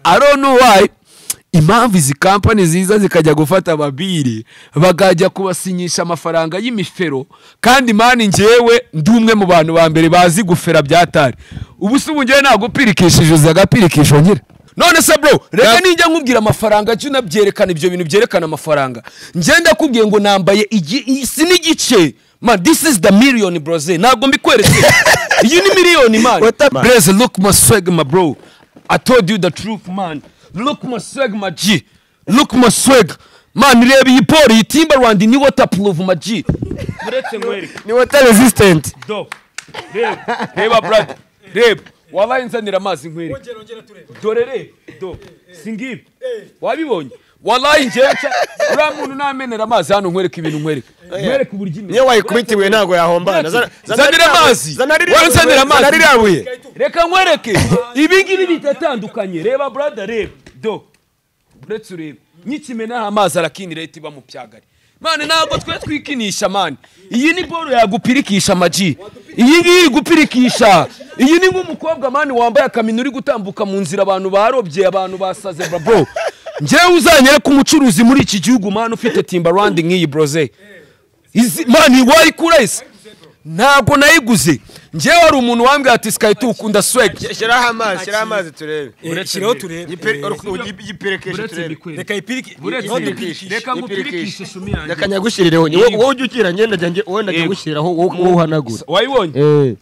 I don't know why impamvu izi kampani ziza zikajya gufata ababiri bakajya kubasinyisha amafaranga y'imifero, kandi man njyewe ndi umwe mu bantu ba mbere bazi gufera byatari. Ubu se ubu njyewe nagupirikishije uzi agapirikisho ngira. None se bro, reka nijya nkubwira amafaranga cyo unabyerekana, ibyo bintu byerekana amafaranga. Njye ndakubwiye ngo nambaye isi n'igice. Man, this is the million bro, ntabwo mbikweretse. Iyi ni miliyoni man. Blaze, look my swag my bro. I told you the truth man. Look my swag my G. Look my swag. Man, reba iyi pori, iyi Timberland ni waterproof my G. Muretse nkwereke. Ni water resistant. Do. Reba, reba brother. Reba. Wabaye nzanira amazi nkwereke. Dore reba. Do. Singibi. Wabibonye? Wallahi njye uriya muntu namenera amazi hano nkwereke ibintu nkwereke. Nkwereke uburyo imeze. Niyo wayikubitiwe ntago yahombana. Zanira amazi. Wanzanira amazi. Reka nkwereke. Ibi ngibi bitatandukanye. Reba brother, reba. Do. Uretse urebe. Nyikimenaho amazi arakinira iti iba mu pyagari. Man, ntabwo twe twikinisha man. Iyi ni boro yagupirikisha maji. Iyi ngiyi igupirikisha. Iyi ni nk'umukobwa man wambaye akamino uri gutambuka mu nzira, abantu barobye, abantu basaze bro. Njyewe uzanyereka umucuruzi muri iki gihugu man ufite Timberland nk'iyi broze. Izi man wayikura ese? Ntabwo nayiguze. Njyewe hari umuntu wambwiye ati Sky 2 ukunda swag. Shyiraho amazi, shyiraho amazi turebe. Shyiraho turebe. Yiperekeshe turebe. Reka ipirike. Reka ngupirikishe shumi yanjye. Reka nyagushyirireho. Wowe ujye ukira ngenda njye wowe ndajya gushyiraho wowe uhanagura. Wayibonye?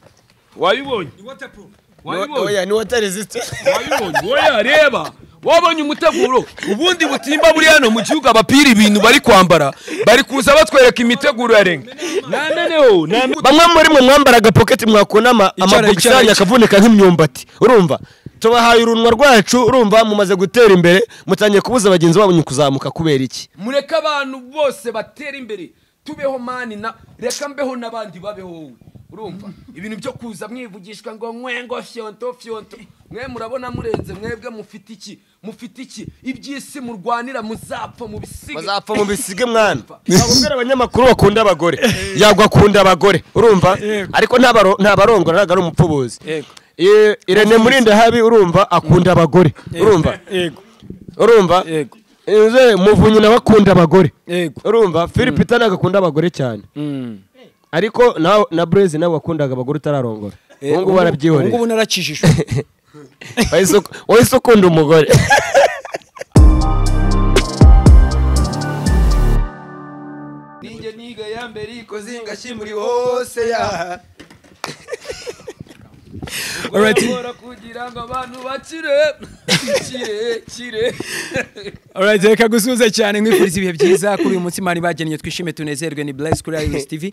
Wayibonye? Ni waterproof. Wayibonye? Oya, ni water resistant. Wayibonye? Oya, reba. Wabonye umuteguro ubundi butimba buri hano mu gihugu, abapira ibintu bari kwambara bari kuza batwereka imiteguro ya renga. Nameneho bamwe muri mwe mwambaraga pocket mwakunama amabokisanya akavunika nk'imyumbati. Urumva tubahaye urunwa rwacu, urumva mumaze gutera imbere mutangiye kubuza bagenzi banyu kuzamuka kubera iki? Mureka abantu bose batera imbere tubeho mani, na reka mbeho n'abandi babeho wowe. Urumva ibintu byo kuza mwivugishwa ngo nkwengo fyonto fyonto, mwe murabona murenze mwebwe mufite iki? Mufite iki? Iby'isi murwanira muzapfa mubisige. Muzapfa mubisige mwana. Ntabwo abanyamakuru bakunda abagore. Yagwa akunda abagore. Urumva? Ariko ntabarongora ntago ari umupfubuzi. Irene Murinde habi urumva akunda abagore. Urumva? Yego. Urumva? Yego. Inze Muvunyi nawe akunda abagore. Yego. Urumva? Philip Tanaga akunda abagore cyane. Ariko na Blaze nawe wakundaga abagore utararongora. Ubu ngubu barabyihoreye. Ubu ngubu narakijijwe. Wahise ukunda umugore. Ninjye niga ya mbere ikoze ingashyi muri hose ya. Alright. Kugira ngo abantu bakire kire kire. Alright, reka gusuhuza cyane nkwifuriza ibihe byiza kuri uyu munsi mari bagennye, twishime tunezerwe. Ni Blaze kuri Iris TV.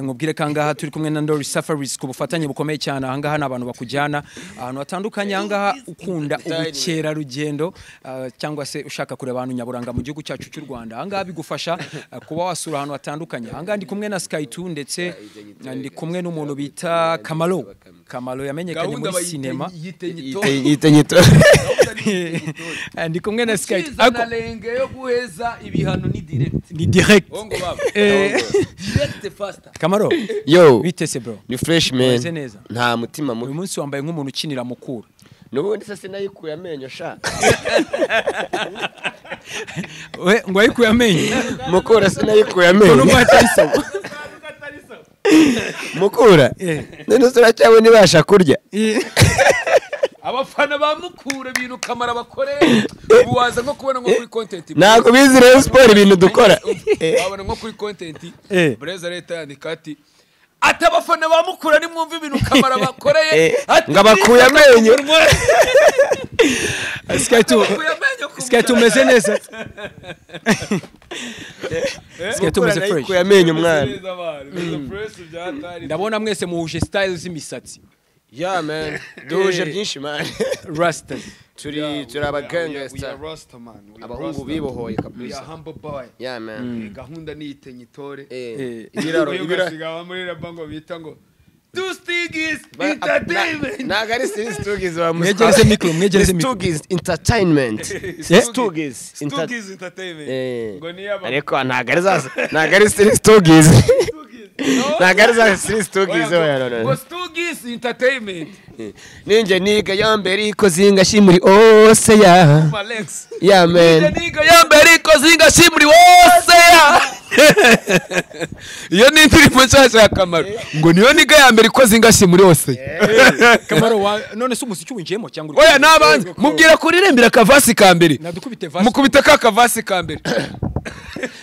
Nkubwire kangaha turi kumwe na Ndori Safaris ku bufatanye bukomeye cyane. Ahangaha n'abantu bakujyana ahantu hatandukanye. Ahangaha ukunda ubukerarugendo cyangwa se ushaka kureba abantu nyaburanga mu gihugu cyacu cy'u Rwanda, ahangaha bigufasha kuba wasura ahantu hatandukanye. Ahangaha ndi kumwe na Sky 2 ndetse ndi kumwe n'umuntu bita Kamalo. Kamalo yamenyekanye muri sinema. Ndi kumwe na Sky 2. Ako lenge yo guheza ibihano ni direct. Ni direct. Ongo baba. Direct faster. Kamaro. Yo. Bitese bro. Ni fresh man. Nta mutima mubi. Uyu munsi wambaye nk'umuntu ukinira Mukura. Nubundi se sinayikuye amenyo sha. We ngo ayikuye amenyo. Mukura sinayikuye amenyo. Nubwo atarisawa. Mukura. None uracyabona nibasha kurya. Abafana ba Mukura bintu Kamara bakore ubu waza nko kubona nko kuri content. Ntabwo bizi Rayon Sport ibintu dukora. Wabona nko kuri content Breza leta yandika ati abafana ba Mukura nimwumva ibintu Kamara bakoreye ngo abakuye amenyo. Sky 2 meze neza. Sky 2 meze fresh. Kuya amenyo mwana. Ndabona mwese muhuje style z'imisatsi. Yeah man, duhuje byinshi man. Rastas. Turi aba gangster. Abahungu bibohoye kabisa. We are humble boy. Yeah man. Gahunda ni itenye itore. Ibiraro ibiraro muri rabango bita ngo Two Stigis Entertainment. Ntabwo ari Stugis wa Mwegereze micro, mwegereze micro. Stugis Entertainment. Stugis Stugis Entertainment. Ngo ni yaba Ariko ntabwo ari za, ntabwo ari Stugis. Ntabwo ari za Stugis, oya, no, no. Ngo Stugis Entertainment. Ninjye niga ya mbere ikoze ingashi muri Oseya. Alex. Yeah man. Niga ya mbere ikoze ingashi muri Oseya. Iyo ni indirimbo nshyashya ya Kamaro. Ngo niyo niga ya mbere ikoze ingashi muri Oseya. Kamaro wa none se umuziki winjiyemo cyangwa Oya nabanze mubwira kuririmbira akavasi ka mbere. Nadukubite vasi. Mukubite ka kavasi ka mbere.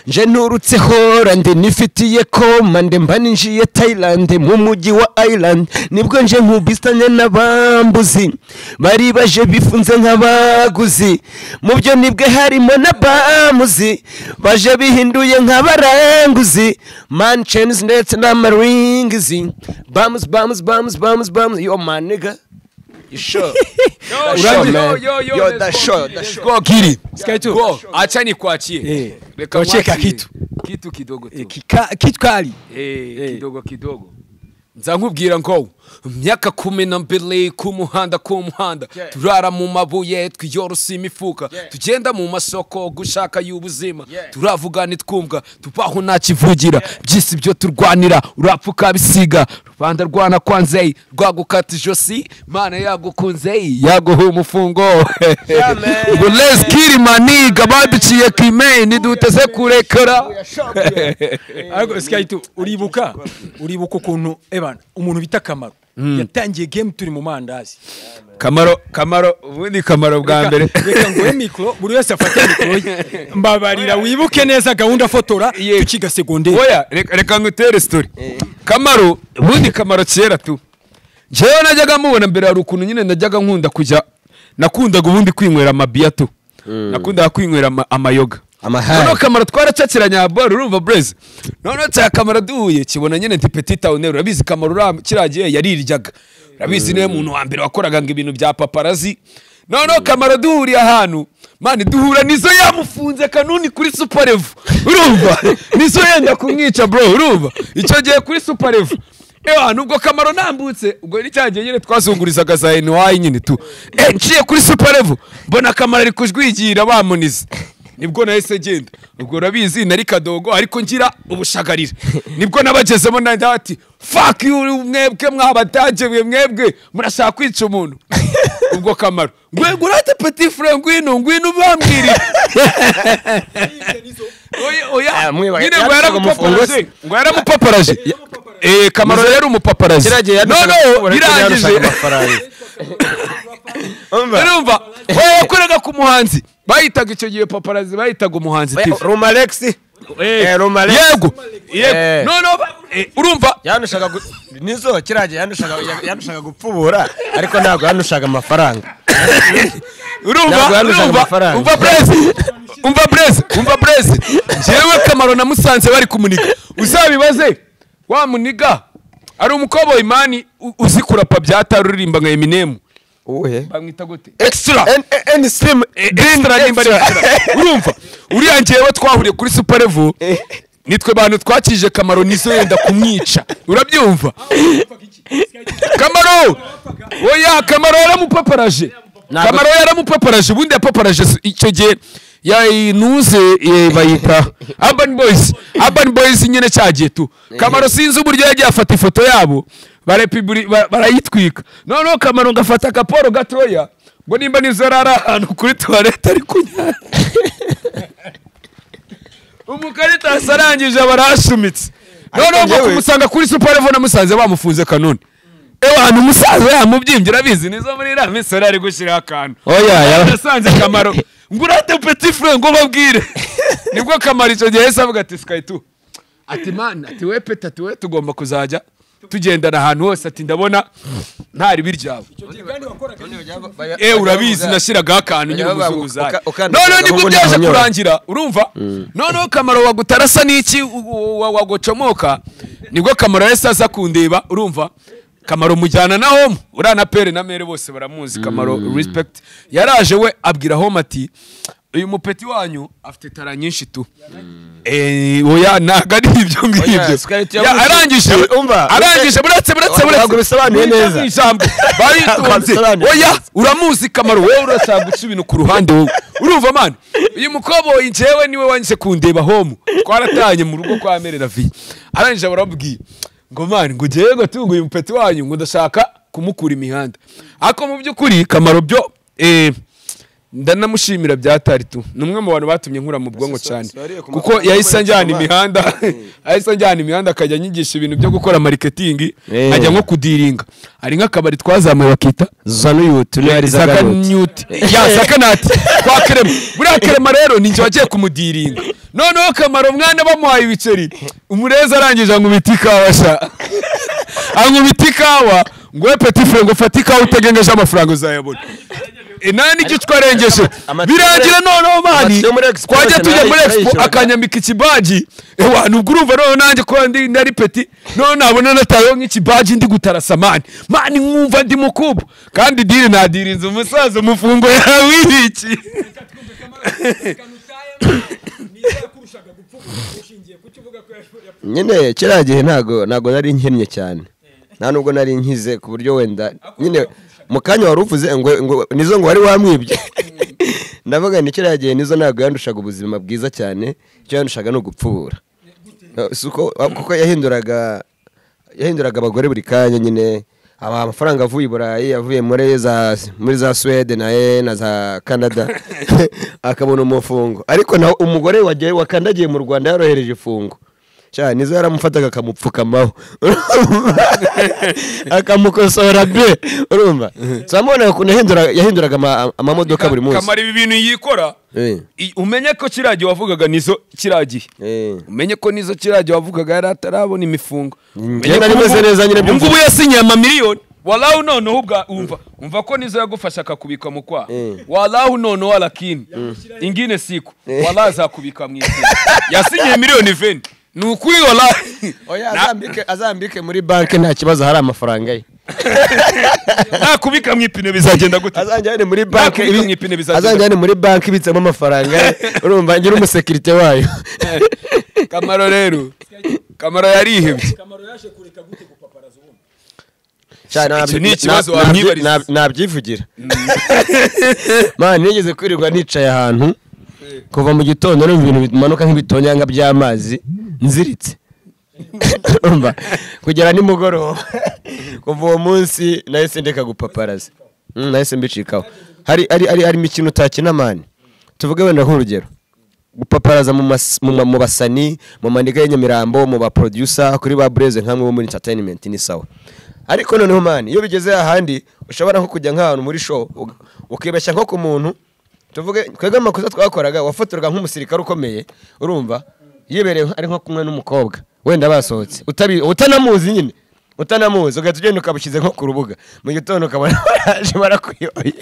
Nje nturutse Holande nifitiye komande mba ninjiye Thailand mu mujyi wa Ireland, nibwo nje nkubisanye n'abambuzi bari baje bifunze nk'abaguzi, mu byo nibwe harimo n'abamuzi baje bihinduye nk'abaranguzi, man chains ndetse n'amaringizi, bams bams bams bams bams, yo man nigga. You sure? Yo, man. yo, yo, Yo, that's sure, that's sure. Go Giri. Sky two. Go. Acha nikuachie. Reka Wacheka mwachie. kitu. Kitu kidogo tu. Kitu kali. Kidogo kidogo. Nza nkubwira ngo myaka 12 ku muhanda ku muhanda, turara mu mabuye twiyorosa imifuka, tugenda mu masoko gushaka y'ubuzima, turavuga nitwumva tubaho nta kivugira, byisi byo turwanira urapfuka bisiga, Rwanda rwana kwanze rwagukata ijosi, Mana yagukunze yaguha umufungo. Ngo let's kill maniga baduciye kime niduteze kurekera. Ariko Sky 2 uribuka ukuntu ebana umuntu bita Kamaro yatangiye game turi mu mandazi. Kamaro ubundi Kamaro bwa mbere. Reka ngo micro buri wese afate micro ye. Mbabarira wibuke neza gahunda fotora tukiga secondaire. Oya reka ngutere story. Kamaro ubundi Kamaro kera tu. Jewe najyaga mubona mbere hari ukuntu nyine najyaga nkunda kujya, nakundaga ubundi kwinywera amabia tu. Nakundaga kwinywera amayoga. Noneho Kamaro twaracakiranye ball urumva Blaze. Noneho cya Kamaro duhuye kibona nyine nti petit town, urabizi Kamaro kiragiye yariryaga. Urabizi niwe muntu wa mbere wakoraga ngo ibintu bya paparazzi. Noneho Kamaro duhuriye ahantu, mani duhura nizo yamufunze kanuni kuri Super Level. Urumva? Nizo yenda kumwica bro, urumva? Icyo gihe kuri Super Level. Ewa nubwo Kamaro nambutse ubwo ni cyagiye nyine twazungurizaga za NY nyine tu. Nciye kuri Super Level mbona Kamaro ari kujwigira bamunize. Nibwo nahise genda. Ubwo urabizi nari kadogo ariko ngira ubushagarira. Nibwo nabagezemo nandi ati fuck you mwebwe mwabataje mwebwe murashaka kwica umuntu. Ubwo Kamaro ngwe urate petit frère ngwino ngwino bambwiri. Oya nyine ngo yaramupaparaje. Ngo yaramupaparaje. Kamaro yari umupaparaje. No birangije. Urumva wakoraga ku muhanzi bayitaga icyo gihe paparazzi bayitaga umuhanzi TV Romalex. Romalex. Yego. No urumva yanushaga nizo kiraje yanushaga gupfubura ariko ntabwo yanushaga amafaranga. Urumva umva Blaze jewe Kamaro namusanze bari kumuniga uzabibaze wa muniga ari umukoboyi mani uzi kurapa byataririmba nka Eminem. Uhe bamwita gute extra n slim extra nimba extra. Urumva uriya ngewe twahuriye kuri Super Level nitwe bantu twakije Kamaro nizo yenda kumwica urabyumva. Kamaro oya Kamaro yaramupaparaje. Kamaro yaramupaparaje ubundi yapaparaje icyo gihe yayinuze bayita Urban Boys. Urban Boys nyine cyagiye tu Kamaro sinzi uburyo yagiye afata ifoto yabo barayitwika. Noneho Kamaro ngafata akaporo gatoya ngo nimba nizo rara ahantu kuri toilette ari kunyara. Umukarita sarangije barashumitse. Noneho ngo kumusanga kuri Super Level namusanze bamufunze kanuni. Ewa hano umusaza yamubyimbye urabizi nizo muri iriya misoro ari gushyiraho akantu. Oya yasanze Kamaro ngo urate petit frère ngo babwire. Nibwo Kamaro icyo gihe yahise avuga ati Sky 2 ati man ati we peta ati we tugomba kuzajya tugendana ahantu hose ati ndabona ntari biryawe. Urabizi nashyiragaho akantu nyine umuzunguzayi. Noneho nibwo byaje kurangira urumva. Noneho Kamaro wagutarasa n'iki wagocomoka nibwo Kamaro yahise aza kundeba urumva. Kamaro mujyana na home uriya na pere na mere bose baramuzi Kamaro respect yaraje we abwira home ati Uyu mupeti wanyu afite tara nyinshi tu. Oya ntago ari ibyo ngibyo. Arangije arangije buretse ntabwo bisobanuye neza. Ijambo baritonze. Oya uramuzi Kamaro, wowe urashaka guca ibintu ku ruhande wowe. Urumva man, uyu mukoboyi njyewe niwe wanyise kundeba home. Twaratanye mu rugo kwa Merera Vi. Arangije barabwiye ngo man ngo njyewe ngo tungu uyu mupeti wanyu ngo ndashaka kumukura imihanda. Ako mu byukuri Kamaro byo ndanamushimira byatari tu. Numwe mu bantu batumye nkura mu bwonko cyane. Kuko yahise anjyana imihanda, yahise anjyana imihanda akajya anyigisha ibintu byo gukora marketing, ajya nko kudiringa. Ari nk'akabari twazamuye bakita Zanuyuti ni ari Zakanute. Ya Zakanati kwa Kerema. Buriya Kerema rero ni njye wagiye kumudiringa. Noneho Kamaro mwana bamuhaye ibiceri, umureza arangije ankubita ikawa sha. Ankubita ikawa ngo petit frère ngo fata ikawa utegengeje amafaranga uzayabona. Nani gicwa arengeje birangira noneho mani twajya tujya muri expo akanyambika ikibaji ewa nubwo urumva noneho nanjye ko ndi nari petit noneho nabona natayeho nk'ikibaji ndi gutarasa mani mani nkumva ndi mukubu kandi diri nadirinze umusaza umufungo yawe iki nyine kiriya gihe ntago nari nkennye cyane, nta nubwo nari nkize ku buryo wenda nyine mu kanya wari uvuze ngo nizo ngo wari wamwibye. Ndavuga ni kiriya gihe nizo ntabwo yandushaga ubuzima bwiza cyane, icyo yandushaga ni ugupfubura. Kuko yahinduraga abagore buri kanya nyine, aba amafaranga avuye i Burayi, avuye muri za Sweden na za Canada akabona umufungo. Ariko na umugore wagiye wakandagiye mu Rwanda yarohereje ifungo. Cyane nizo yaramufataga akamupfukamaho akamukosora be, urumva samona ukuntu yahinduraga amamodoka buri munsi. Kamara ibi bintu yikora umenye ko kiragiye wavugaga nizo kiragiye, umenye ko nizo kiragiye wavugaga yari atarabona imifungo. Ngubu yasinye amamiliyoni wallahi noneho ubwa umva ko nizo yagufasha akakubika mu kwa wallahi noneho alakini ingine siku wallahi azakubika mu isi yasinye miliyoni 20. Nukuri wallahi. Oya azambike muri banki nta kibazo hari amafaranga ye. Nakubika mu ipine bizagenda gute? Azanjyane muri banki, azanjyane muri banki ibitsemo amafaranga ye. Urumva ngira umusekirite wayo. Kamaro rero. Kamaro yarihebye. Kamaro yaje kureka gute gupaparaza ubundi? Cyane ni ikibazo wamwibariza. Nabyivugira. Man nigeze kwirirwa nicaye ahantu kuva mu gitondo no ibintu bimanuka nk'ibitonyanga by'amazi nziritse. Umva kugera nimugoroba. Kuva uwo munsi nahise ndeka gupaparaza. Nahise mbicikaho. Hari ari ari ari imikino utakina mani. Tuvuge wenda nk'urugero. Gupaparaza mu basani, mu maniga y'Inyamirambo, mu ba producer kuri ba Blaze nkamwe bo muri entertainment ni sawa. Ariko noneho mani iyo bigeze ahandi ushobora nko kujya nk'ahantu muri show ukibeshya nko ku muntu. Tuvuge twebwe amakosa twakoraga wafotoraga nk'umusirikare ukomeye, urumva yibereye ari nko kumwe n'umukobwa wenda basohotse utanamuzi nyine utanamuzi ugahita ugenda ukabushyize nko ku rubuga mu gitondo ukabona baraje barakuyoye.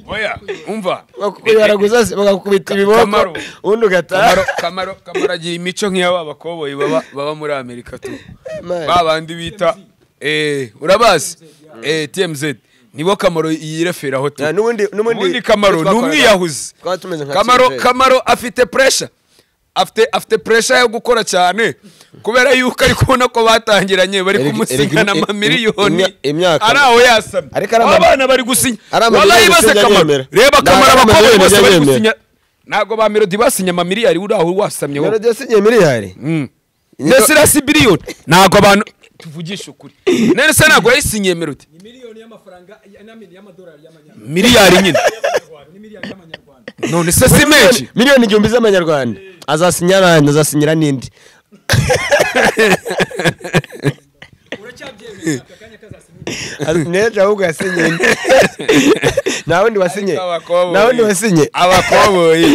Oya umva bakakuyaraguza bakakubita ibiboko ubundi ugataha. Kamaro agira imico nk'iy'aba bakoboyi baba muri Amerika tu babandi bita urabazi TMZ nibo Kamaro yireferaho tu. N'ubundi Kamaro numwiyahuzi. Kamaro afite pressure, afite pressure yo gukora cyane kubera yuko ari kubona ko batangiranye bari kumusinyana amamiliyoni ari aho yasamye abana bari gusinya. Wallahi base Kamaro reba Kamaro abakobwa bose bari gusinya ntago ba Melody basinya amamiliyari uri aho wasamye wowe. Melody yasinye miliyari ndetse irasi biliyoni ntago abantu tuvugisha ukuri. None se ntago yayisinyiye Melody ni miliyoni y'amafaranga y'amadolari y'amanyarwanda miliyari nyine ni miliyari y'amanyarwanda. None se si menshi miliyoni 1000 z'amanyarwanda azasinya abandi azasinyira nindi. Uracyabyemeza akanya kazasinye neje ahubwo yasinye nta wundi wasinye nta wundi wasinye abakoboyi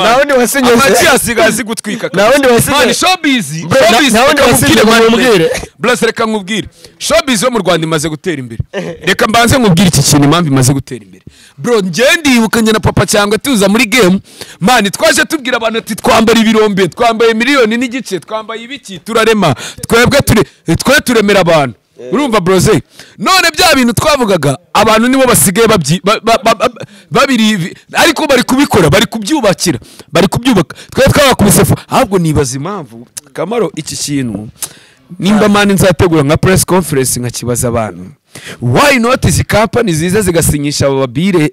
nta wundi wasinye amaki asigaye gutwika nta wundi wasinye man showbiz nta wundi wasinye mubwire Bless reka nkubwire showbiz yo mu Rwanda imaze gutera imbere. Reka mbanze nkubwire iki kintu impamvu imaze gutera imbere bro. Nge ndibukanye na papa cyangwa tuza muri game man twaje tubwira abantu ati twambara ibirombe twambaye miliyoni n'igice twambaye ibiki turarema twebwe turi twe turemera abantu. Urumva broze, none bya bintu twavugaga abantu nibo basigaye babiri, ariko bari kubikora, bari kubyubakira, bari kubyubaka. Twe twabakubise fu. Ahubwo nibaza impamvu Kamaro iki kintu nimba mani nzategura nka press conference nkakibaza abantu, why not izi company ziza zigasinyisha aba babire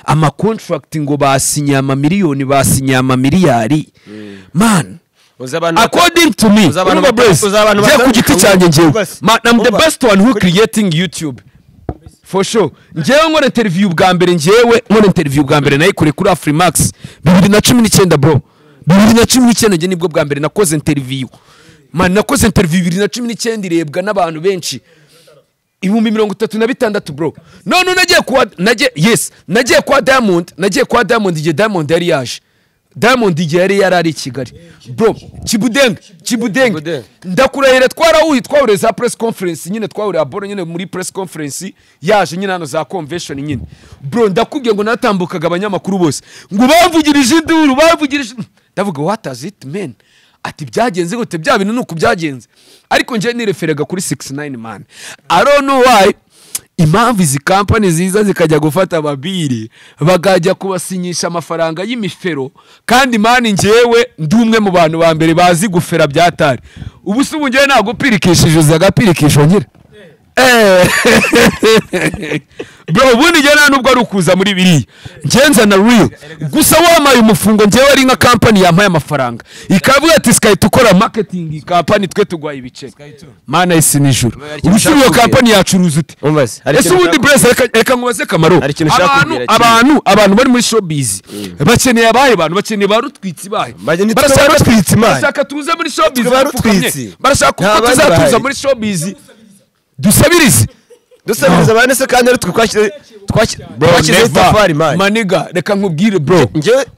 ama contract ngo basinye ama miliyoni, basinye ama miliyari? Man, according to me, urumva Blaze, njye ku giti cyanjye njyewe, man, I'm the best one who creating YouTube for sure. Njyewe nkora interview bwa mbere, njyewe nkora interview bwa mbere nayikore kuri Afrimax 2019 bro. 2019 njye nibwo bwa mbere nakoze interview. Man, nakoze interview 2019 irebwa n'abantu benshi 36,000 bro. None nagiye kwa nagiye kwa Diamond, nagiye kwa Diamond igihe Diamond yari yaje. Diamond igihe yari yarari i Kigali bro. Chibudeng ndakurahira, twarahuye, twahuriye za press conference nyine, twahuriye aboro nyine muri press conference yaje nyine hano za convention nyine bro. Ndakubwiye ngo natambukaga abanyamakuru bose ngo bavugirije induru, bavugirije, ndavuga what does it mean? Ati byagenze gute? Bya bintu nuko byagenze. Ariko nje nireferega kuri 69 man. I don't know why impamvu izi company ziza zikajya gufata ababiri bakajya kubasinyisha amafaranga y'imifero, kandi man njyewe ndi umwe mu bantu ba mbere bazi gufera byatari. Ubu se ubu njyewe nagupirikishije, uzagapirikisho nyira bro. Ubundi njyewe nta nubwo ari ukuza muri biriya, njye nzana real gusa. Wamaye umufungo, njyewe ari nka company yampaye amafaranga ikavuga ati Sky tukora marketing company, twe tugwaye ibice mana isi nijoro. Ubu se iyo company yacuruza ute? Ese ubundi Blaze, reka nkubaze Kamaro, abantu bari muri showbiz bakeneye abahe bantu? Bakeneye ba rutwitsi bahe? Barashaka tuze muri showbiz, barashaka ko tuzatuza muri showbiz dusabirize abane se kandi ari twashyize itafari man. Maniga, reka nkubwire bro,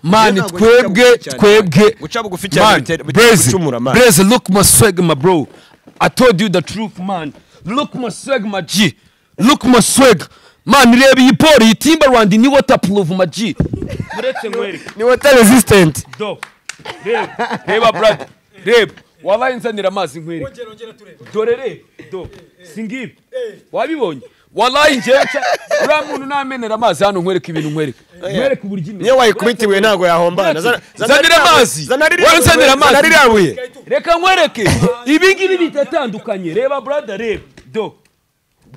man, twebwe guca bugufi cyane gucumura man. Blaze, look my swag my bro, I told you the truth man. Look my swag my G, look my swag man. Reba iyi pori iyi Timberland ni waterproof my G. Muretse nkwereke ni water resistant do. Reba brother, reba wabaye nzanira amazi nkwereke. Dore reba do singibi wabibonye. Wallahi nje ura muntu namenera amazi hano nkwereke ibintu, nkwereke uburyo niyo wayikubitiwe ntago yahombana. Zanira amazi, zanira amazi, reka nkwereke ibi ngibi bitatandukanye. Reba brother, reba do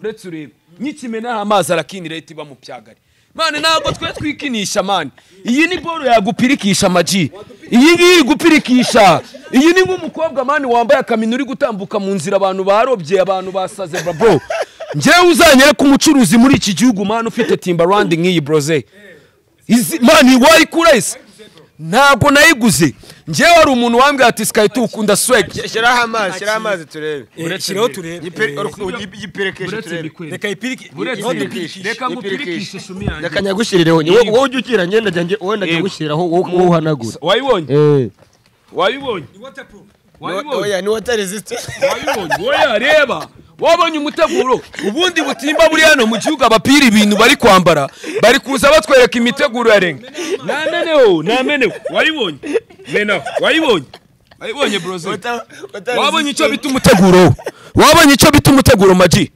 uretse urebe nyikimena amazi arakinira iti ba mu pyagari man. Ntabwo twe twikinisha man. Iyi ni boro yagupirikisha maji, iyi ngiyi gupirikisha. Iyi ni nk'umukobwa man wambaye akamino uri gutambuka mu nzira, abantu barobye, abantu basaze bro. Njyewe uzanyereka umucuruzi muri iki gihugu man ufite Timberland nk'iyi broze. Izi man wayikura ese? Ntabwo nayiguze. Njyewe hari umuntu wambwiye ati Sky 2 ukunda swag. Shyiraho amazi, shyiraho amazi turebe. Shyiraho turebe. Yiperekeshe turebe. Reka ipirike. Reka ngupirikishe shumi yanjye. Reka nyagushyirireho. Wowe ujye ukira ngenda njye wowe ndagushyiraho wowe uhanagura. Wayibonye? Wayibonye? Ni waterproof. Wayibonye? Oya ni water resistant. Wayibonye? Oya reba. Wabonye umuteguro ubundi butimba buri hano mu gihugu, abapira ibintu bari kwambara bari kuza batwereka imiteguro ya renga. Nameneho, nameneho. Wayibonye? Mena, wayibonye? Wayibonye bro? Wabonye icyo bita umuteguro? Wabonye icyo bita umuteguro maji?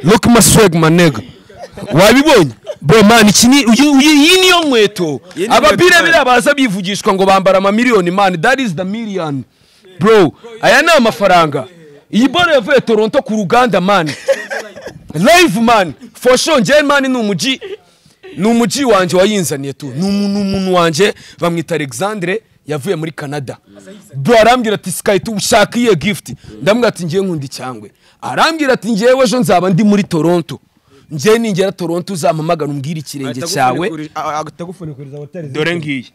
Look my swag my nigga. Wabibonye? Bro man, iki ni iyi niyo nkweto. Abapira bira baza bivugishwa ngo bambara ama miliyoni man, that is the million. Bro, aya ni amafaranga. Iyi boro yavuye Toronto ku ruganda man. Live man. For sure njye man ni umuji wanje wayinzaniye tu. Ni umuntu wanje bamwita Alexandre yavuye muri Canada. Bro arambwira ati Sky 2 ushaka iye gift. Ndamubwira ati ngiye nkunda icyangwe. Arambwira ati ngiye ejo nzaba ndi muri Toronto. Ngiye ningera Toronto uzampamagara umbwire ikirenge cyawe. Dore ngiye.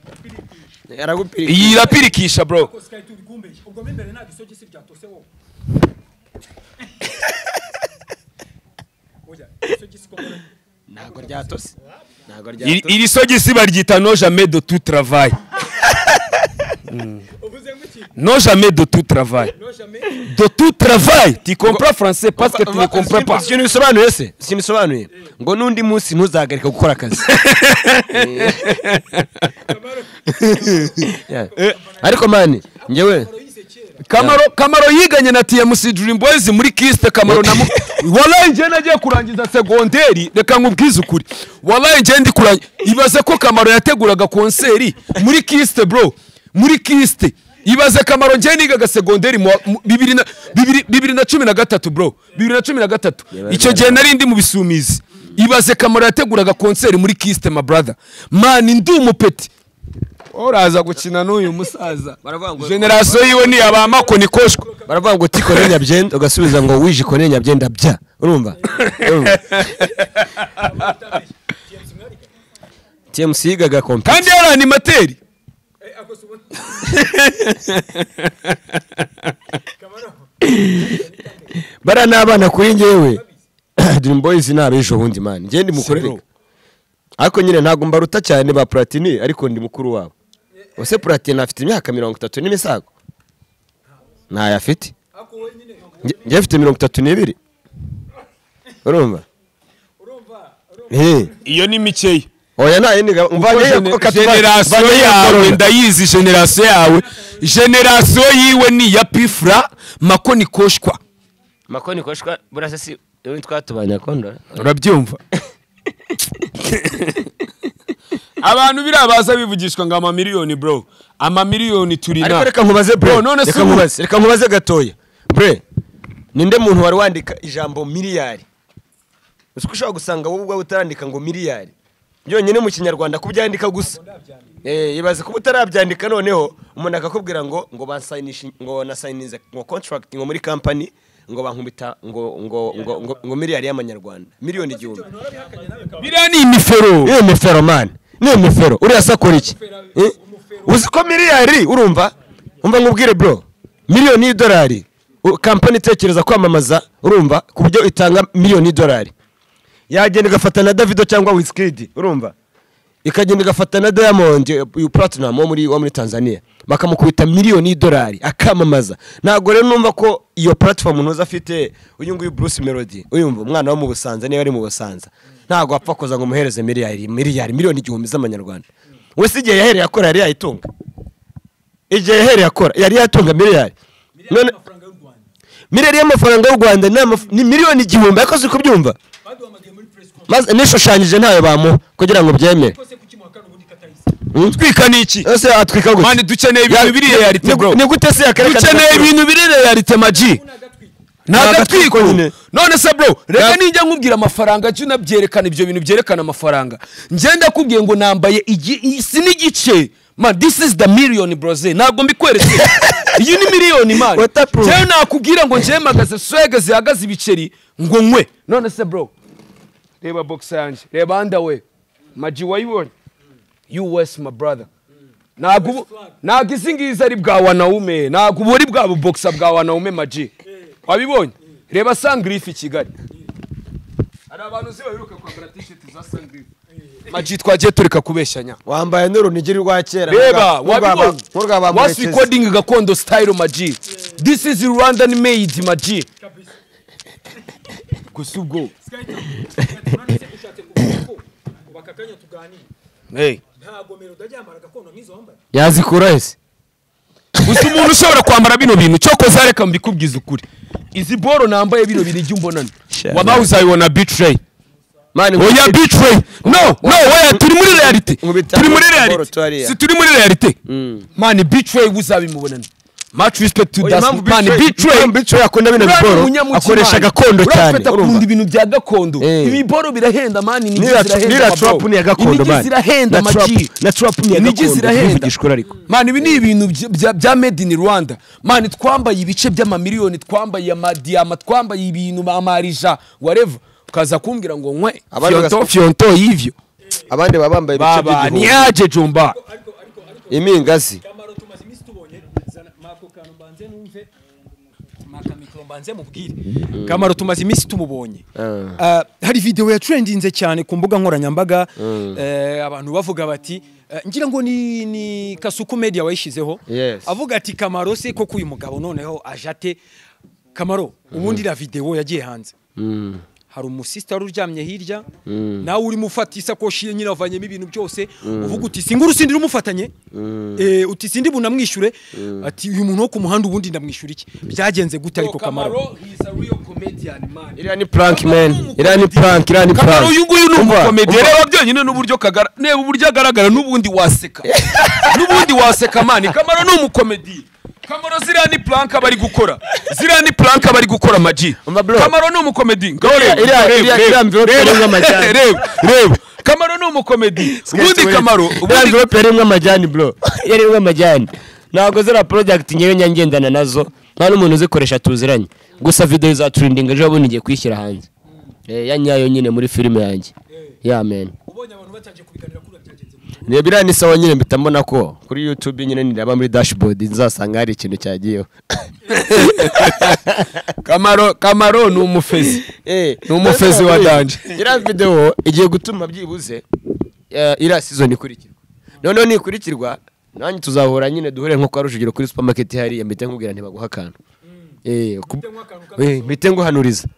Iyi irapirikisha bro. Ubwo imbere ntabwo isogisi ryatose wowe. Oya, isogisi ko ntabwo ryatose. Ntabwo ryatose. Iri sogisi baryita no jamais de tout travail. Non jamais de tout travail. De tout travail. Tu comprends français parce que tu ne comprends pas. Ikintu bisobanuye se? Ikintu bisobanuye ngo n'undi munsi ntuzahagarike gukora akazi. Ariko mani njyewe Kamaro yiganye na TMC Dream Boys muri Kiste. Kamaro na wallahi nje nagiye kurangiza segonderi, reka nkubwize ukuri, wallahi nje ndi kurangiza. Ibaze ko Kamaro yateguraga konseri muri Kiste bro, muri Kiste. Ibaze Kamaro nje nigaga segonderi mu 2013 bro, 2013. Icyo gihe nari ndi mu bisumizi. Ibaze Kamaro yateguraga konseri muri Kiste my brother. Man ndi umupeti. Oraza gukina n'uyu musaza. Generation yiwe ni abamako ni koshwa. Baravuga ngo tikore nyabyenda ugasubiza ngo wije kone nyabyenda bya. Urumva? TMC yigaga computer. Kandi yari animateur. Bara nabana kuri ngewe. Dream Boys nabejo bundi man. Nge ndi mukorere. Ariko nyine ntago mbaruta cyane ba Platini, ariko ndi mukuru wabo. Ose Platini afite imyaka 30 n'imisago. Ntayo afite. Nge afite 32. Urumva? Iyo ni mikeya. Oya nayo ni mvanye generation yawe ndayizi, generation yawe. Generation yiwe ni ya Pifra Makoni Koshwa. Makoni Koshwa burasa si yo twatubanya kondo. Urabyumva? Abantu birabaza bivugishwa ngo ama miliyoni bro, ama miliyoni turina. Ariko reka nkubaze bro, none reka nkubaze, reka nkubaze gatoya bro. Ninde muntu wari wandika ijambo miliyari? Uzi ko ushobora gusanga wowe ubwawe utarandika ngo miliyari byonyine mu Kinyarwanda kubyandika gusa. Ibaze kuba utarabyandika noneho umuntu akakubwira ngo bansayinisha ngo nasayininze ngo contract ngo muri company ngo bankubita ngo ngo ngo ngo miliyari y'amanyarwanda, miliyoni 1000. Biriya ni imifero. Ni imifero man. Ni imifero. Uriya sakora iki? Uzi ko miliyari urumva? Umva nkubwire bro. Miliyoni y'idolari. Company itekereza kwamamaza urumva ku buryo itanga miliyoni y'idolari. Yagenda igafata na Davido cyangwa Wizkid urumva? Ikagenda igafata na Diamond uyu Platinum wo muri Tanzania. Bakamukubita miliyoni y'idolari akamamaza. Ntago rero numva ko iyo platform ntuza afite uyu nguyu Bruce Melody uyumva umwana wo mu Busanza niba ari mu Busanza. Ntago apfa koza ngo muhereze miliyari miliyoni 1000 z'amanyarwanda. We si igihe yahereye akora yari yayitunga. Igihe yahereye akora yari yatunga miliyari. None miliyari y'amafaranga y'u Rwanda ni miliyoni 1000 yakoze kubyumva. Maze nishushanyije ntayo bamuha kugira ngo byemere. Twika niki? Ese atwika gute? Man dukeneye ibintu biri reality bro. Ni gute se yakerekana? Dukeneye ibintu biri reality maji. Nagatwiko. None se bro, reka ninjya nkubwira amafaranga cyo nabyerekana ibyo bintu byerekana amafaranga. Ngenda kubwiye ngo nambaye isi n'igice. Man this is the million bro. Ntabwo mbikweretse. Iyi ni miliyoni man. Cyo nakubwira ngo nje magaze swag zihagaze ibiceri ngo nkwe. None se bro. Reba boxer yanje, reba underwear. Maji wayibonye. US my brother. Ntabwo izi ari bwa wanaume, ntabwo buri bwa boxer bwa wanaume maji. Wabibonye? Reba Sangriff i Kigali. Hari abantu uzi babiruka kwambara t-shirt za Sangriff. Maji twagiye tureka kubeshanya. Wambaye n'urunigiri rwa kera. Reba wabibonye? What's recording gakondo style maji. This is Rwandan made maji. Gusa ubwo hey. Yazikura ese. Gusa umuntu ushobora kwambara bino bintu cyokoza reka mbikubwiza ukuri. Izi boro nambaye bino bintu ijya umbonana. Wabaho uzayibona betray. Man oya betray. No, oya turi muri reality. Turi muri reality. Si turi muri reality. Man betray uzabimubonana. Much respect to that man betray. Betray akunda bino biboro akoresha gakondo cyane. Urumva ibintu bya gakondo. Ibi boro birahenda man, ni zirahenda. Nira trap ni gakondo man. Zirahenda maji. Na trap ni gakondo. Zirahenda. Man ibi ni ibintu bya made in Rwanda. Man twambaye ibice by'amamiliyoni, twambaye amadiyama, twambaye ibintu amarija whatever. Ukaza kumbwira ngo nkwe fionto y'ivyo. Abandi babambaye ibice by'igihumbi. Baba ni aje jumba. Imingazi. Kamaro tumaze iminsi tumubonye. Hari video ya trendinze cyane ku mbuga nkoranyambaga, abantu bavuga bati ngira ngo ni Kasuku Media wayishizeho. Avuga ati Kamaro se koko uyu mugabo noneho ajate Kamaro ubundi la video yagiye hanze. Hari umusista wari uryamye hirya, nawe urimo ufata isakoshi ye nyine avanyemo ibintu byose, uvuga uti singuru sindi rumufatanye, uti sindi bunamwishure, ati uyu muntu wo ku muhanda ubundi ndamwishyura iki? Byagenze gute ariko Kamaro? He is a real comedian man. Iriya ni prank man, iriya ni prank, iriya ni Kamaro prank. uyu nguyu ni umukomedi, reba byonyine n'uburyo kagara, neba uburyo agaragara n'ubundi waseka. N'ubundi waseka man, Kamaro ni umukomedi. Kamaro ziriya ni prank bari gukora. Ziriya ni prank bari gukora maji. Kamaro ni umukomedi. Reba. Kamaro ni umukomedi. Ubundi Kamaro, ubundi envelope yarimwe amajyani bro. Yarimwe amajyani. Ntabwo zira project ngewe nyangendana nazo. Nta n'umuntu uzikoresha tuziranye. Gusa video za trending ejo bundi ngiye kwishyira hanze. Ya nyayo nyine muri filime yanjye. Yeah man. Ubonye abantu batangiye kubiganira kuri byagenze gute? Ne bira ni sawa nyine mpita mbona ko kuri YouTube nyine niraba muri dashboard nzasanga hari ikintu cyagiyeho. Kamaro ni umufezi. Ni umufezi wa danje. Ira video igiye gutuma byibuze ira season ikurikirwa. None nikurikirwa nanjye tuzahora nyine duhure nko kwa Rujugiro kuri supermarket hari mpita nkubwira ntibaguha akantu. Mpite nguhanuriza.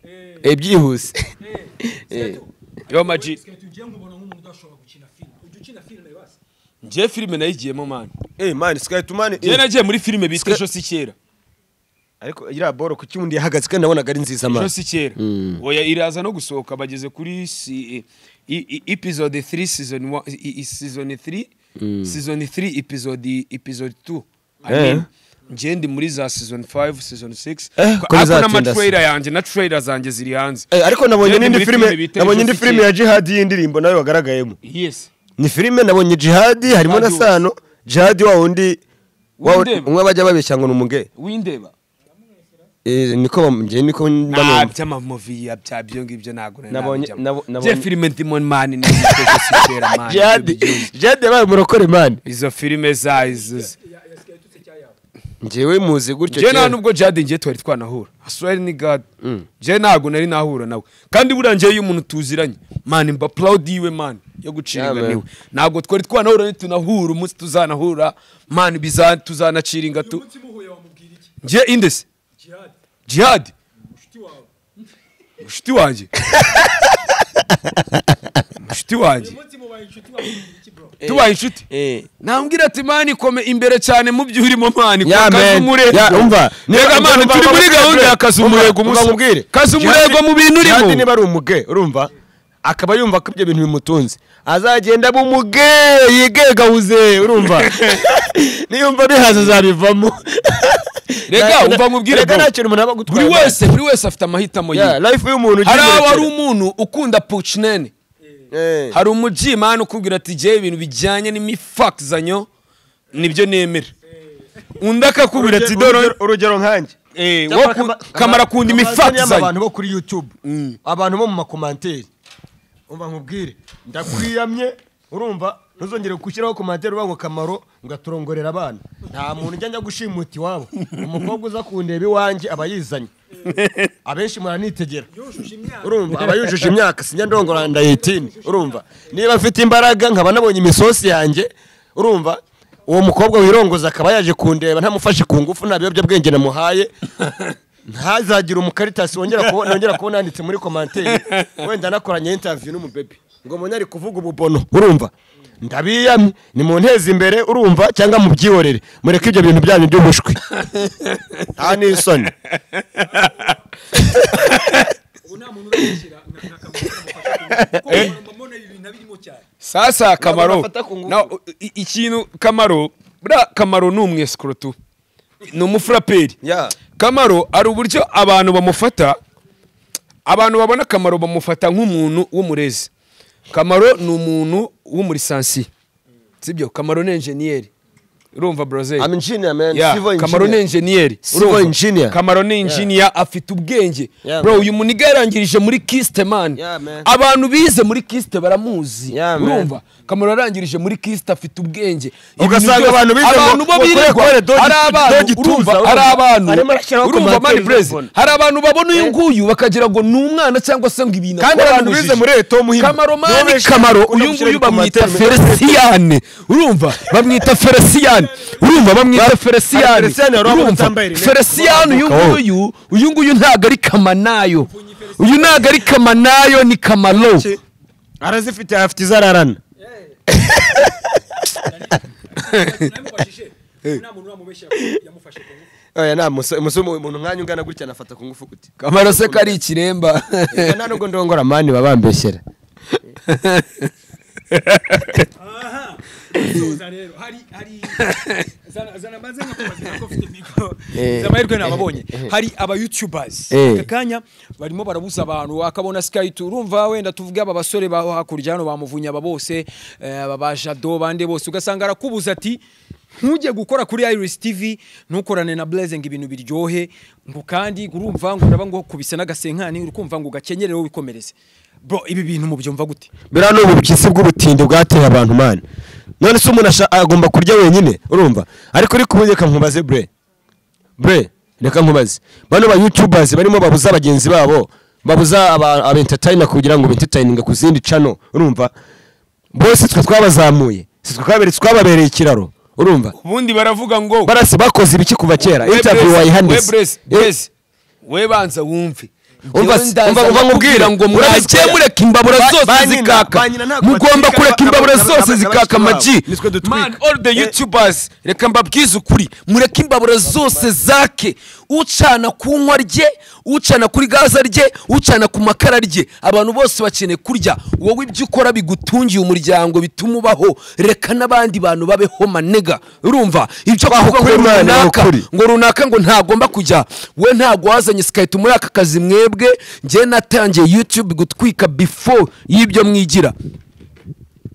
Byihuse. Yo maji. Nje filime nayigiyemo man. Man Sky tumani. Nje nagiye muri filime bita Ejo si kera. Ariko ira boro kuki undi yahagaze kandi nabonaga ari nziza man. Ejo si kera. Oya iraza no gusohoka bageze kuri episode 3 season 1 season 3 season 3 episode 2. I mean nje ndi muri za season 5 season 6. Ariko na trailer yanje na trailer zanje ziri hanze. Ariko nabonye n'indi filime, nabonye indi filime ya Jihad y'indirimbo nayo wagaragayemo. Yes. Ni filime nabonye Jihad harimo na Sano. Jihad wa undi umwe bajya babeshya ngo numuge. Windeba. Niko nje niko ndamubona. Byama movie ya byo ngibyo nago nabonye. Je filime ndimo man ni kera man. Jihad yabaye murokore man. Izo filime za izo. Njewe muzi gutyo. Je nta nubwo Jihad nje twari twanahura. I swear ni God. Je ntago nari nahura nawe. Kandi buranje iyo umuntu tuziranye man mba proud yiwe man yo guciringa niwe. Ntago twari twanahura nitunahura umunsi tuzanahura man biza tuzanaciringa tu. Nje indese. Jihad. Mushuti wanjye. Mushuti wanjye. Tubaye inshuti. Nambwira ati man kome imbere cyane mu byo urimo man kazumurego. Umva. Rega man turi muri gahunda ya kazumurego umusubwire. Kazumurego mu bintu urimo. Jihad niba ari umuge urumva akaba yumva ko ibyo bintu bimutunze. Azagenda bumuge yigegahuze urumva. Niyumva bihaza azabivamo. Rega umva mubwire rega nta kintu umuntu aba gutwara. Buri wese afite amahitamo ye. Life y'umuntu ugiye. Hari umuntu ukunda puchnene. Hari umuji man ukubwira ati je ibintu bijyanye n'imifakizanyo nibyo nemera. Undi akakubwira ati dore urugero nkanjye. Kamara kunda imifakizanyo. Abantu bo kuri YouTube, abantu bo mu makomanteri. Umva nkubwire ndakwiyamye urumva ntuzongere gushyiraho komantere uvuga ngo Kamaro ngaturongorera abana. Nta muntu ujya njya gushimuta iwabo. Umukobwa uza kundeba iwanjye aba yizanye. Abenshi muranitegera. Urumva aba yujuje imyaka sinjya ndongora ndayitini. Urumva niba mfite imbaraga nkaba nabonye imisosi yanjye urumva uwo mukobwa wirongoza akaba yaje kundeba ntamufashe ku ngufu nta biyobyabwenge namuhaye. Ntazagira umukaritasi wongera kubona yanditse muri komantere wenda nakoranye interview n'umubebe ngo mbonye ari kuvuga ububono urumva ndabiyamye ni mu nteze imbere urumva cyangwa mu byihorere mureke ibyo bintu byanyu by'ubushwi nta n'isoni. Ubu nta muntu urashyira nka Kamaro mbona ibintu birimo cyane. Sasa Kamaro na ikintu Kamaro bra Kamaro ni umwesikoro tu ni umufraperi. Kamaro ari uburyo abantu bamufata, abantu babona Kamaro bamufata nk'umuntu w'umurezi. Kamaro ni umuntu w'umurisansi. Sibyo Kamaro ni engineer. Urumva brother? I'm engineer man. Civil engineer. Kamaro ni engineer. Civil engineer. Kamaro ni engineer afite ubwenge. Bro uyu muniga yarangirije muri Kiste man. Abantu bize muri Kiste baramuzi. Urumva? Kamaro yarangirije muri Kiste afite ubwenge. Ugasanga abantu bize abantu bo birirwa ari abantu urumva ari abantu. Urumva man brother. Hari abantu babona uyu nguyu bakagira ngo ni umwana cyangwa se ngo ibintu. Kandi abantu bize muri Eto Muhima. Kamaro man Kamaro uyu nguyu bamwita Feliciane. Urumva? Bamwita Feliciane. Urumva bamwita Feliciane. Urumva Feliciane uyu nguyu ntago ari Kamanayo. Uyu ntago ari Kamanayo, ni Kamaro. Arazifite, afite izararana. Oya, nta umuntu nkanya ungana gutya nafata ku ngufu gute? Kamaro se kari ikiremba. Nta nubwo ndongora mani babambeshyera. Aha. Soza rero hari zana maze nkakubaza ko ufite mikoro. Zamahirwe nababonye. Hari aba YouTubers aka kanya barimo barabuza abantu akabona Sky 2, urumva wenda tuvuge aba basore ba hakurya hano bamuvunya aba bose, aba ba Jado bande bose, ugasanga arakubuza ati ntujye gukora kuri Iris TV, ntukorane na Blessing ibintu biryohe, ngo kandi urumva ngo ndaba ngo kubise n'agasenkani, urukumva ngo gakenyerere wikomereze. Bro, ibi bintu mubyumva gute? Bira no ubukisi bw'ubutindi bwateye abantu man. None se umuntu agomba kurya wenyine, urumva? Ariko uri kuboneka nkubaze bre. Bre, reka nkubaze. Bano ba YouTubers barimo babuza bagenzi babo, babuza aba entertainer kugira ngo entertaining ku zindi channel, urumva? Bose twe twabazamuye, twe twababereye ikiraro, urumva? Ubundi baravuga ngo barase bakoze ibiki kuva kera. Interview wayihandise. We we banza wumve. Umva nkubwira ngo mwagiye mureka imbabura zose zikaka, mugomba kureka imbabura zose zikaka amaji. Man, all the YouTubers, reka mbabwize ukuri, mureke imbabura zose zake. Ucana ku nkwa rye, ucana kuri gaza rye, ucana ku makara rye, abantu bose bakeneye kurya. Wowe ibyo ukora bigutungiye umuryango bituma ubaho, reka n'abandi bantu babeho manega. Urumva ibyo kuvuga ngo runaka ngo ntagomba kujya, we ntago wazanye Sky 2 muri aka kazi mwebwe. Njye natangiye YouTube gutwika before y'ibyo mwigira.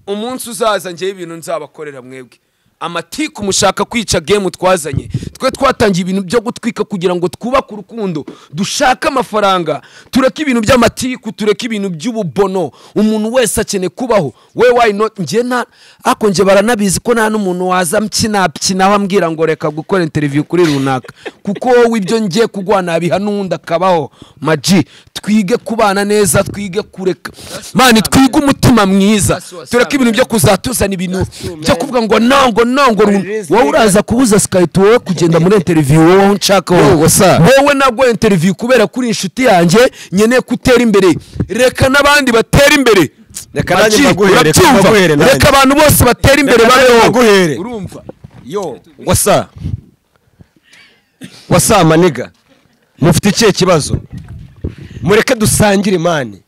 Umunsi uzaza njye ibintu nzabakorera mwebwe. Amatiku mushaka kwica game twazanye. Twe twatangiye ibintu byo gutwika kugira ngo twubake urukundo, dushaka amafaranga, tureke ibintu by'amatiku, tureke ibintu by'ububono. Umuntu wese akeneye kubaho. We why not? Njye nta ako nje baranabizi ko nta n'umuntu waza mkinapkina ambwira ngo reka gukora interview kuri runaka, kuko wowe ibyo ngiye kugwana abiha n'undi akabaho. Maji, twige kubana neza, twige kureka mani, twige umutima mwiza, tureke ibintu byo kuzatuzana ibintu byo kuvuga ngo nango nango. Wowe uraza kubuza Sky 2 wowe kugenda muri interview wowe nshaka wowe nagwa interview kubera kuri inshuti yanjye nkeneye kutera imbere. Reka n'abandi batera imbere, reka nanjye mbaguhere, reka abantu bose batera imbere babeho. Urumva yo wasa maniga, mufite ikihe kibazo? Mureke dusangire mani.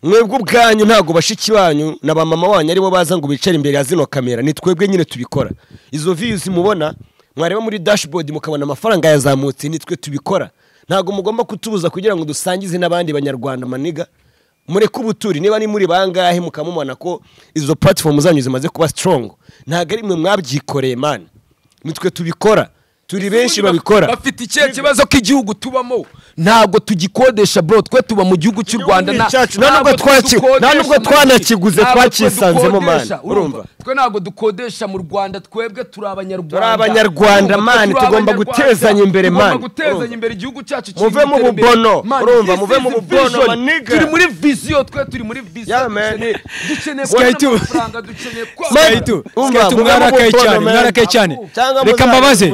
Mwebwe ubwanyu ntago bashiki banyu na ba mama wanyu aribo baza ngo bicare imbere ya zino kamera, ni twebwe nyine tubikora. Izo views mubona mwareba muri dashboard mukabona amafaranga yazamutse, ni twe tubikora. Ntago mugomba kutubuza kugira ngo dusangize n'abandi banyarwanda maniga. Mureke ubuturi, niba ni muri bangahe mukamumana ko izo platform zanyu zimaze kuba strong, ntago ari mwe mwabyikoreye man, ni twe tubikora. Turi benshi babikora. Bafite ikihe kibazo k'igihugu tubamo? Ntago tugikodesha bro, twe tuba mu gihugu cy'u Rwanda. Nta nubwo twanakiguze, twakisanzemo man. Urumva twe ntago dukodesha mu Rwanda, twebwe turi abanyarwanda. Turi abanyarwanda man, tugomba gutezanya imbere man, tugomba gutezanya imbere igihugu cyacu. Muve mu bubono, urumva, muve mu bubono maniga. Turi muri vision, twe turi muri vision. Dukeneye amafaranga, dukeneye kwa Sky 2 mwarakaye cyane, mwarakaye cyane. Reka mbabaze.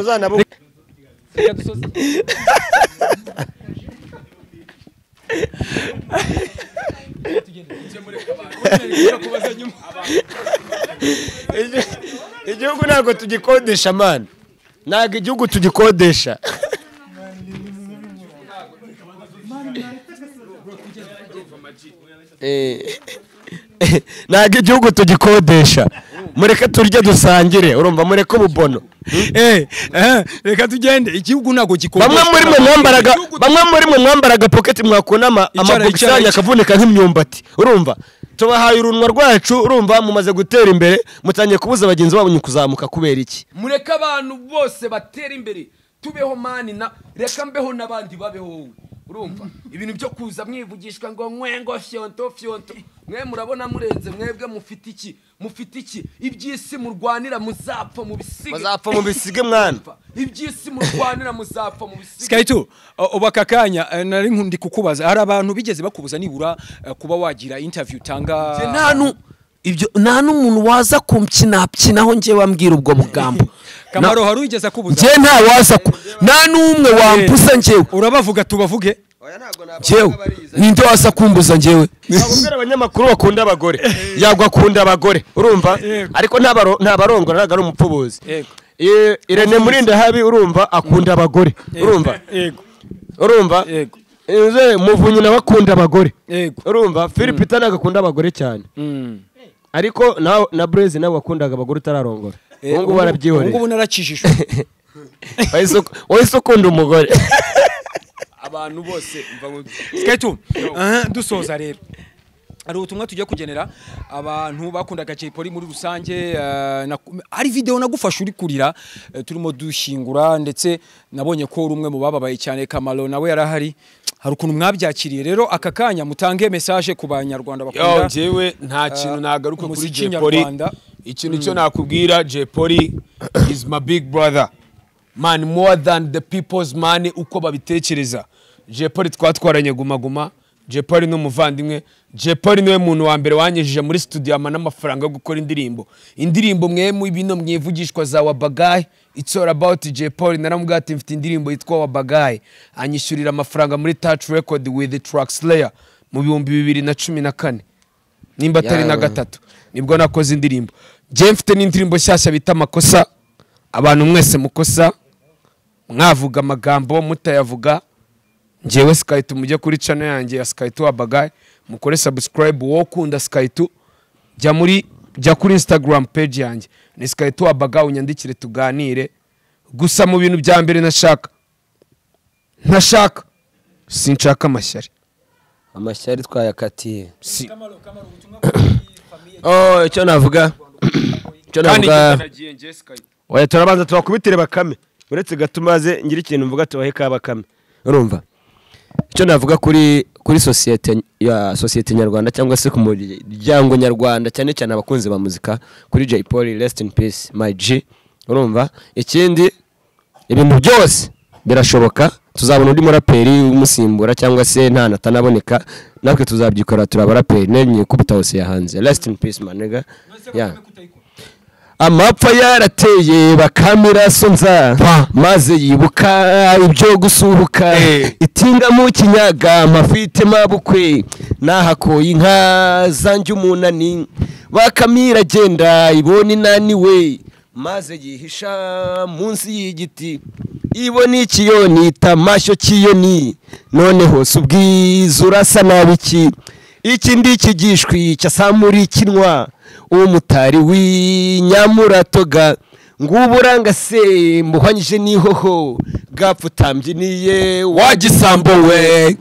Igihugu ntabwo tugikodesha man, ntabwo igihugu tugikodesha. Ntabwo igihugu tugikodesha, mureke turye dusangire, urumva, mureke ububono. Reka tugende, igihugu ntabwo gikodesha. Bamwe muri mwe mwambaraga pocket, mwakunama amabogisi yanyu akavunika nk'imyumbati, urumva. Tubahaye urunwa rwacu, urumva, mumaze gutera imbere, mutangiye kubuza bagenzi banyu kuzamuka kubera iki? Mureke abantu bose batera imbere, tubeho mani, na reka mbeho n'abandi babeho wowe. Urumva ibintu byo kuza mwivugishwa ngo mwengo fyonto fyonto, mwe murabona murenze mwebwe mufite iki? Mufite iki? Iby'isi murwanira muzapfa mu bisige, muzapfa mu bisige mwana. Iby'isi murwanira muzapfa mu bisige. Sky 2 ubaka kanya nari nkundi kukubaza, hari abantu bigeze bakubuza nibura kuba wagira interview tanga? Ibyo nta n'umuntu waza kumkinapkinaho nje wambwira ubwo bugambo. Kamaro hari ugeze akubuza? Nje nta waza nta n'umwe wampusa njewe. Urabavuga tubavuge? Njyewe ninde waza kumbuza njyewe? Ntabwo abanyamakuru bakunda abagore. Yagwa akunda abagore, urumva? Ariko ntabarongora, ntabwo ari umupfubuzi. Irene Murindahabi urumva akunda abagore, urumva? Urumva? Muvunyi nawe akunda abagore. Urumva? Philip ntabwo akunda abagore cyane. Ariko na Blaise nawe wakundaga abagore utararongora. Ubu ngubu barabyihoreye. Ubu ngubu narakijijwe. Wahise ukunda umugore. Abantu bose mva ngo Sky2 dusoza rero. Hari ubutumwa tujya kugenera abantu bakundaga Jay Polly muri rusange. Hari video nagufasha uri kurira turimo dushyingura, ndetse nabonye ko uri umwe mu bababaye cyane. Kamaro nawe yarahari. Hari ukuntu mwabyakiriye rero aka kanya, mutange message ku banyarwanda bakunda. Njyewe nta kintu nagaruka kuri Jay Polly. Ikintu cyo nakubwira, Jay Polly is my big brother man, more than the people's money uko babitekereza. Jay Polly twatwaranye guma guma. Jay Polly ni umuvandimwe. Jay Polly niwe muntu wa mbere wanyejije muri studio ama n'amafaranga yo gukora indirimbo. Indirimbo mwe bino mwivugishwa za Wabagayi, it's all about Jay Polly. Naramubwiye ati mfite indirimbo yitwa Wabagayi, anyishyurira amafaranga muri Touch Record with the Track Slayer mu 2014 nimba atari na gatatu, nibwo nakoze indirimbo. Njye mfite n'indirimbo nshyashya bita Amakosa. Abantu mwese mukosa, mwavuga amagambo mutayavuga. Njyewe Sky2, mujye kuri channel yanjye ya Sky2 Wabagayi, mukore subscribe. Wowe ukunda Sky2, jya kuri Instagram page yanjye ni Sky2 Wabagayi, unyandikire tuganire. Gusa mu bintu bya mbere ntashaka sinshaka amashyari. Amashyari twayakatiye. Icyo navuga, oya turabanza tubakubitire Bakame. Uretse gatumaze ngira ikintu mvuga tubahe ka Bakame. Urumva? Icyo navuga kuri societe ya societe nyarwanda cyangwa se ku muryango nyarwanda, cyane cyane abakunzi ba muzika, kuri Jay Polly, rest in peace my G. Urumva? Ikindi, ibintu byose birashoboka, tuzabona undi muraperi umusimbura cyangwa se nta natanaboneka, natwe tuzabyikora, turabaraperi nenye kubita hose yahanze. Rest in peace my nigga. Yeah. Amapfa yarateye Bakamira sonza, maze yibuka ibyo gusuhuka. Itinga mu kinyaga mafite mabukwe, nahakoye inka zanjye umunani. Bakamira agenda ibona inaniwe, maze yihisha munsi y'igiti. Ibona ikiyoni tamashyo kiyoni, noneho si ubwiza urasa nabiki. Ikindi kigishwi cyasamuri kinwa, umutari w'inyamuratoga. Nguburanga se muhanyije nihoho, gapfutambye niye wagisambo we.